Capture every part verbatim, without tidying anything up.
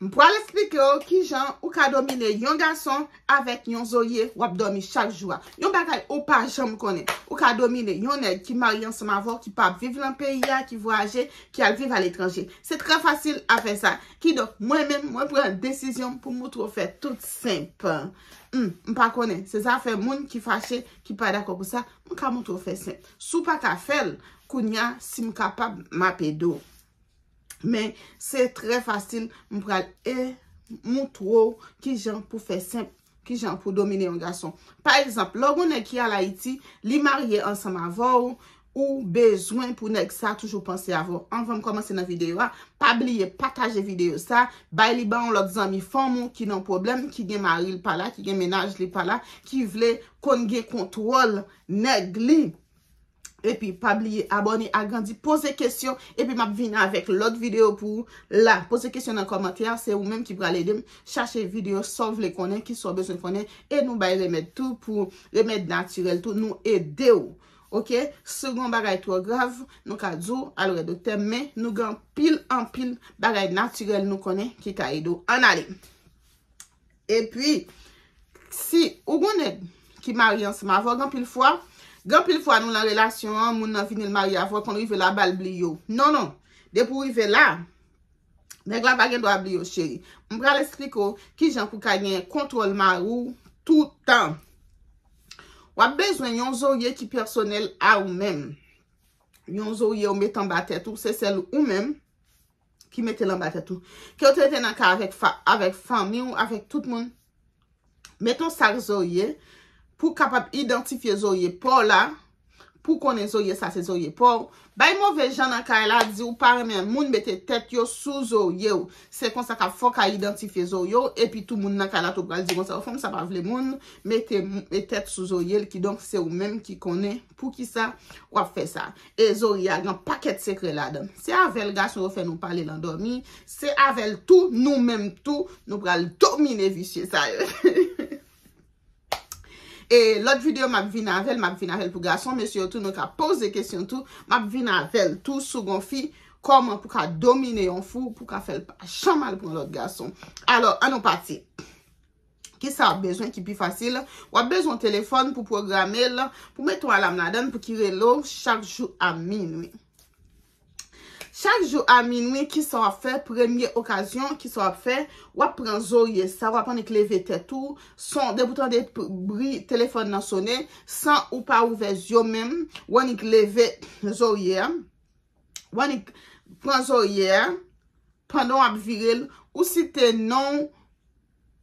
M pral eksplike w kijan ou ka domine yon gason avèk yon zorye w ap dòmi chak jou a. Yon bagay ou pa janm konnen. Ou ka domine yon nèg ki marye ansanm avè w, ki pa viv nan peyi a, ki vwayaje, ki al viv aletranje. Se trè fasil a fè sa. Kidonk, mwen menm, mwen pran desizyon pou m moutre w fè tout senp. Hmm, m pa konnen. Se zafè moun ki fache, ki pa dakò pou sa. M ka moutre w fè senp. Si w pa ka fè l, kounye a, si m kapab, m ap ede w. Men, se trè fasil, m pral e moutre w kijan pou fè senp, kijan pou domine yon gason. Pa egzanp, lè w gen yon nèg ki al Ayiti, li marye ansanm avè w, ou bezwen pou nèg sa toujou panse avè w. Anvan m kòmanse nan videyo a, pa bliye pataje videyo sa, bay li ba yon lòt zanmi fanm ou ki nan pwoblèm, ki gen mari l pa la, ki gen mennaj li pa la, ki vle konn gen kontwòl nèg li. Epi, pa bliye abòne, agrandi, poze kesyon, epi m ap vin avèk lòt videyo pou ou la. Poze kesyon nan kòmantè a, se ou menm ki pral ede m chache videyo sa w vle konnen, kisa w bezwen konnen, e nou bay remèd tou pou remèd natirèl tou, nou ede w. Oke? Si w gen yon bagay twò grav, nou ka di w al wè doktè, men nou gen anpil, anpil bagay natirèl nou konnen ki ka ede w. Ann ale! Epi, si ou gen nèg ki marye ansanm avè w, gen anpil fwa, gen anpil fwa nou nan relasyon an, moun nan vini l marye avè w, konn rive laba l bliye w. Non, non. Depi w rive la, nèg la pa gen dwa bliye w, cheri. M pral eksplike w kijan pou w ka gen kontwòl mari w toutan. W ap bezwen yon zorye ki pèsonèl a ou menm. Yon zorye ou met anba tèt ou, se sèl ou menm ki mete l anba tèt ou. Ke w te rete nan kay avèk fa, avèk fanmi w, avèk tout moun. Mete yon sak zorye pou w kapab idantifye zorye pa w la, pou w konnen zorye sa se zorye pa w. Bay move jan nan kay la, di ou pa renmen moun mete tèt yo sou zorye w. Se konsa k ap fè w ka idantifye zorye w, epi tou moun nan kay la tou pral di konsa, o fanm sa pa vle moun mete m, e tèt sou zorye l, kidonk se ou menm ki konnen poukisa w ap fè sa. E zorye a gen pakèt sekrè ladan l. Se avè l gason yo fè nou pale nan dòmi, se avè l tou, nou menm tou, nou pral domine visye sa yo. E lòt videyo m ap vin avè l, m ap vin avè l pou gason, mesye yo tou, nou ka poze kesyon tou, m ap vin avè l tou sou gon fi, kòman pou ka domine yon fi, pou ka fè l pa janm al pran lòt gason. Alò, ann nou pati. Kisa w ap bezwen ki pi fasil? W ap bezwen yon telefòn pou pwograme l, pou mete yon alam ladan l, pou ki rele w chak jou a minwi. Chak jou a minwi, kisa w ap fè? Premye okazyon, kisa w ap fè? W ap pran zorye sa, w ap annik leve tèt ou. Son, depi w tande p-, bri telefòn nan sonnen, san ou pa ouvè zye w menm, w annik leve zorye a. W annik pran zorye a, pandan w ap vire l, ou site non w,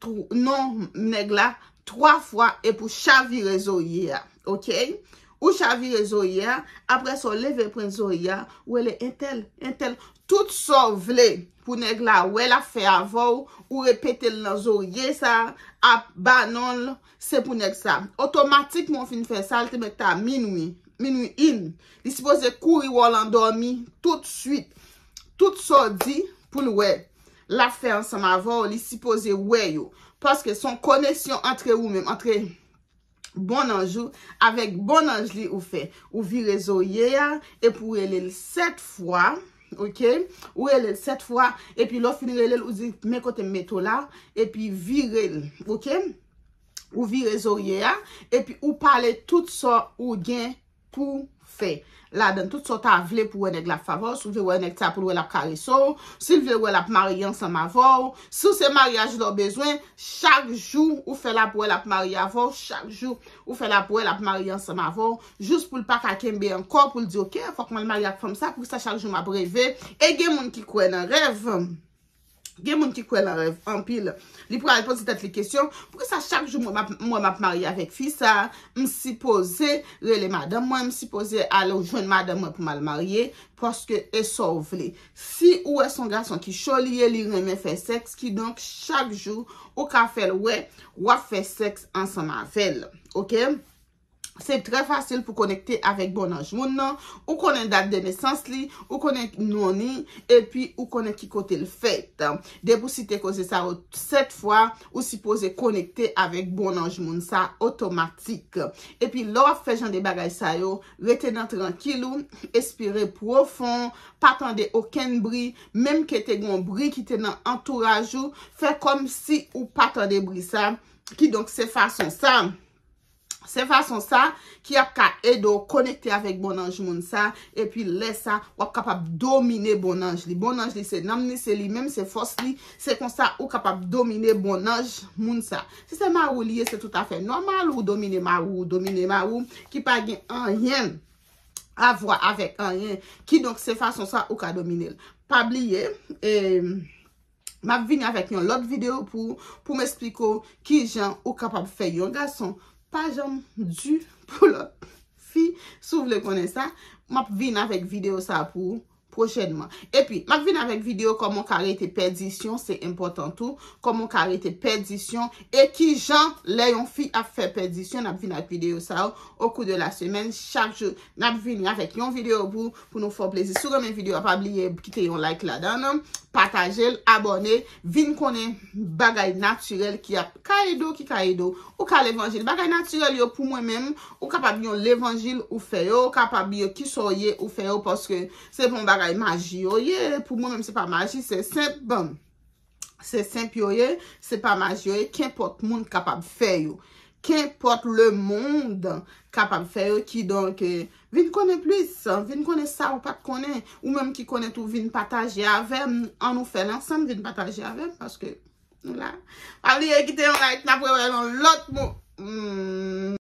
tw-, non nèg la twa fwa epi w chavire zorye a, oke? Ou chavire zorye a, apre sa w leve pwen zorye a, ou rele entèl, entèl. Tout sa w vle pou nèg la wè l ap fè avè w, ou repete l nan zorye sa, ap ba non l, se pou nèg sa. Otomatikman w fin fè sa, l te mèt ta minwi, minwi in. Li sipoze kouri wè w nan dòmi toutswit. Tout sa w di pou l wè l ap fè ansanm avè w, li sipoze wè yo. Paske se yon koneksyon antre ou menm, antre bon anj ou avèk bon anj li ou fè. Ou vire zorye a, epi ou rele l sèt fwa, oke? Ou rele l sèt fwa, epi lè w fin rele l, ou di, men kote m mete w la, epi vire l, oke? Ou vire zorye a, epi ou pale tout sa ou gen pou fè ladan l, tout sa w ta vle pou wè nèg la ap fè avè w, si w vle wè nèg sa pou l wè l ap karese w, si l vle wè l ap marye ansanm avè w, si w se maryaj la w bezwen, chak jou ou fè l ap wè l ap marye avè w, chak jou ou fè l ap wè l ap marye ansanm avè w, jis pou l pa ka kenbe ankò, pou l di, oke, fòk m al marye ak fanm sa, poukisa chak jou m ap reve? E gen moun ki kwè nan rèv. Gen moun ki kwè nan rèv anpil. Li pral poze tèt li kesyon, poukisa chak jou mwen m ap, mwen m ap marye avèk fi sa, m sipoze rele madanm mwen, m sipoze al jwenn madanm mwen pou m al marye, paske e sa w vle. Si ou wè se yon gason ki cho li ye, li renmen fè sèks, kidonk chak jou ou ka fè l wè w ap fè sèks ansanm avè l, oke? Se trè fasil pou konekte avèk bonnanj moun nan. Ou konnen dat de nesans li, ou konnen non li, epi ou konnen ki kote l fèt. Depi w site koze sa yo sèt fwa, ou sipoze konekte avèk bonnanj moun sa otomatik. Epi lè w ap fè jan de bagay sa yo, rete nan trankil ou, espire pwofon, pa tande okenn bri, menm ke te gen yon bri ki te nan antouraj ou, fè kòmsi ou pa tande bri sa. Kidonk, se fason sa. Se fason sa ki ap ka ede w konekte avèk bonnanj moun sa, epi lè sa, w ap kapab domine bonnanj li. Bonnanj li se nanm li, se li menm, se fòs li, se konsa ou kapab domine bonnanj moun sa. Si se mari w li ye, se toutafè nòmal ou domine mari w, domine mari w ki pa gen anyen a vwa avèk anyen. Kidonk, se fason sa ou ka domine l. Pa bliye, e, m ap vini avèk yon lòt videyo pou, pou m esplike w kijan ou kapab fè yon gason pa janm di pou lòt fi. Si w vle konnen sa, m ap vin avèk videyo sa pou ou pwochènman. Epi, m ap vin avèk videyo kòman w ka rete pèdisyon, se enpòtan tou. Kòman w ka rete pèdisyon e kijan lè yon fi ap fè pèdisyon, n ap vin ak videyo sa yo au cours de la semaine, chak jou. N ap vini avèk yon videyo pou, pou nou fè w plezi. Si w renmen videyo a, pa bliye kite yon like ladan l, pataje l, abòne, vin konnen bagay natirèl ki ap ka ede w, ki ka ede w. Ou ka levanjil. Bagay natirèl yo pou mwen menm, ou kapab yon levanjil ou fè yo, ou kapab yo kisa w ye ou fè yo, paske se pa yon bagay maji yo ye. Pou mwen menm, se pa maji, se senp. Se senp yo ye, se pa maji yo ye, kenpòt moun kapab fè yo. Kenpòt lemonn kapab fè yo, kidonk, eh, vin konnen plis, vin konnen sa ou pa t konnen. Ou menm ki konnen tou, vin pataje avè m, ann nou fè l ansanm, vin pataje avè m, paske nou la. Pa bliye kite yon like, n ap rewè yon lòt mo. Hmm.